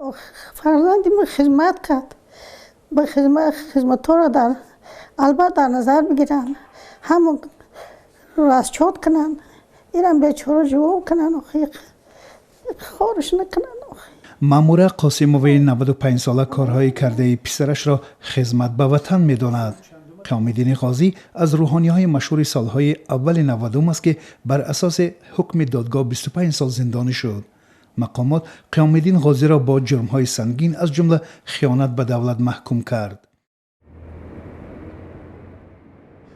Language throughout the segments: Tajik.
Фарзанди ман хизмат кард, ба хизматҳоро дар албатта дар назар бигиранд, ҳамон расчёт кунанд, инам бечора ҷавоб кунанд, хорш накунанд. Маъмура Қосимоваи 95 сола корҳои кардаи писарашро хизмат ба ватан медонад. Қиёмиддини Ғозӣ аз рӯҳониҳои машҳури солҳои аввали 90-ум аст, ки бар асоси ҳукми додгоҳ 25 сол зиндонӣ шуд. Мақомот Қиёмиддин Ғозиро бо ҷурмҳои сангин, аз ҷумла хиёнат ба давлат, маҳкум кард.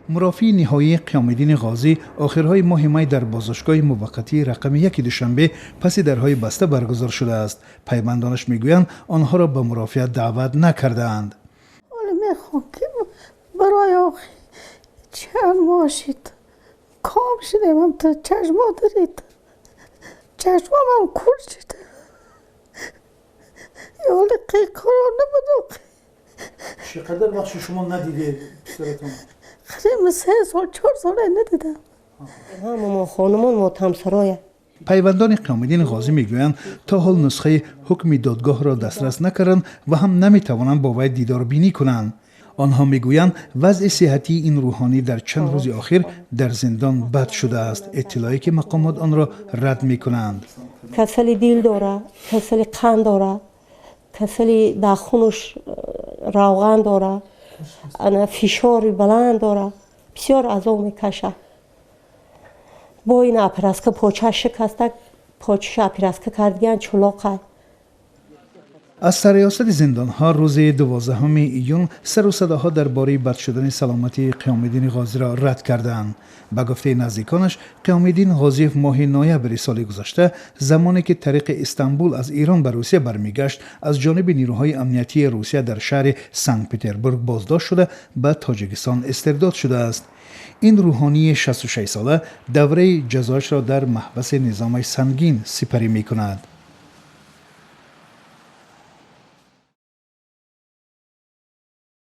Мурофиаи ниҳоии Қиёмиддини Ғозӣ охирҳои моҳи май дар боздоштгоҳи муваққатии рақами 1 Душанбе паси дарҳои баста баргузор шудааст. Пайвандонаш мегӯянд, онҳоро ба мурофиа даъват накардаанд. Ҳоло мехоҳам, ки барои охи чанд моҳ шид, ком шудем, то чашмо дарид, чашмомам кур шид, ёли қиқоро набуд. Чӣ қадар вақт шумо надидед писаратон? Қариб 3 сол, 4 сол надидам. Ҳама мо хонумон мотамсароя. Пайвандони Қиёмиддини Ғозӣ мегӯянд, то ҳол нусхаи ҳукми додгоҳро дастрас накарданд ва ҳам наметавонанд бо вай дидорбинӣ кунанд. Онҳо мегӯянд, вазъи сиҳатии ин рӯҳонӣ дар чанд рӯзи охир дар зиндон бад шудааст, иттилое ки мақомот онро рад мекунанд. Касали дил дора, касали қанд дора, касали дар хунуш равған дора, ана фишори баланд дора, бисёр азоб мекашад. Бо ин операция поча шикаста, почаша операция кардиган, чулоқай. Аз сарриёсати зиндонҳо рӯзи 12 июн сару садоҳо дар бораи бад шудани саломатии Қиёмиддини Ғозиро рад карданд. Ба гуфтаи наздиконаш, Қиёмиддин Ғозиев моҳи ноябри соли гузашта, замоне ки тариқи Истанбул аз Эрон ба Русия бармегашт, аз ҷониби нирӯҳои амниятии Русия дар шаҳри Санкт Петербург боздошт шуда, ба Тоҷикистон истирдод шудааст. Ин рӯҳонии 66 сола давраи ҷазоашро дар маҳбаси низоми сангин сипарӣ мекунад.